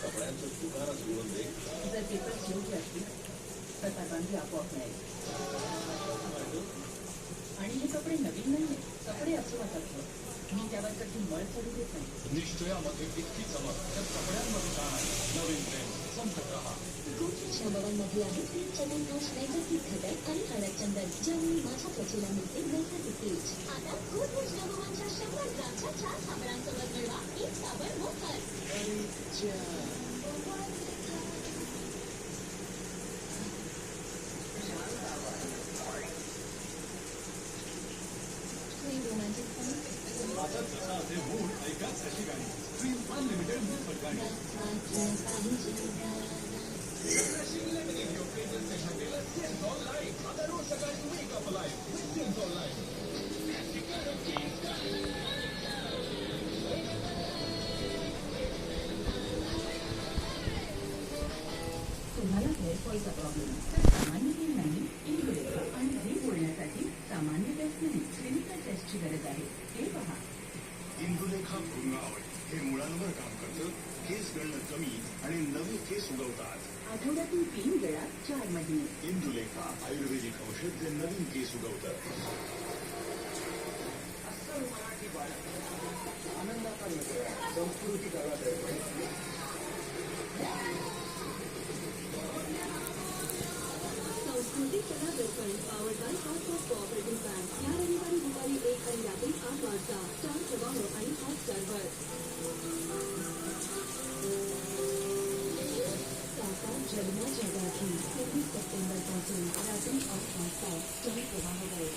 कपड्यांचं दुकानच उघडून दे. जर पेपर्स योग्य असतील तर परवानगी आपोआप मिळेल. आणि हे कपडे नवीन नाहीये. कपडे असो वा तत्व, मी त्यावर कधी मळ चढू देत नाही. निश्चयामध्ये इतकी चमक तर कपड्यांमध्ये का नाही? नवीन ट्रेंड चमकत राहा. गोदरेज नंबर वन मध्ये आहे तीन चंदनकाश नैसर्गिक घटक आणि हळद चंदन, ज्यामुळे माझ्या त्वचेला मिळते नैसर्गिक तेज. आता गोदरेज नंबर वनच्या 100 ग्रामच्या चार साबणांसोबत मिळवा एक साबण मोफत. रोमॅन्टिक. आता जसा असेल मूड, ऐका तशी गाणी. स्ट्रीम अनलिमिटेड मोफत गाणी. आता रोज सकाळी wake up live with Cinthol Live. तुम्हाला हेअरफॉलचा प्रॉब्लेम तर सामान्य तेल नाही, इंदुलेखा. आणि हे बोलण्यासाठी सामान्य टेस्ट नाही, क्लिनिकल टेस्टची गरज आहे. हे पहा. इंदुलेखा भृंगा ऑइल हे मुळांवर काम करतं. केस गळणं कमी आणि नवे केस उगवतात. आठवड्यातून तीन वेळा, 4 महिने. इंदुलेखा आयुर्वेदिक औषध, जे नवीन केस उगवतं. अस्सल मराठी बालक, आनंदाचा वेगळा संस्कृती कला दर्पण. सांस्कृतिक कला दर्पण, powered by hotspot cooperative bank. या रविवारी दुपारी 1 आणि रात्री 8 वाजता स्टार प्रवाह आणि हॉटस्टारवर. काका जन्मा जगाची, 26 सप्टेंबर पासून रात्री 8 वाजता स्टार प्रवाहवर.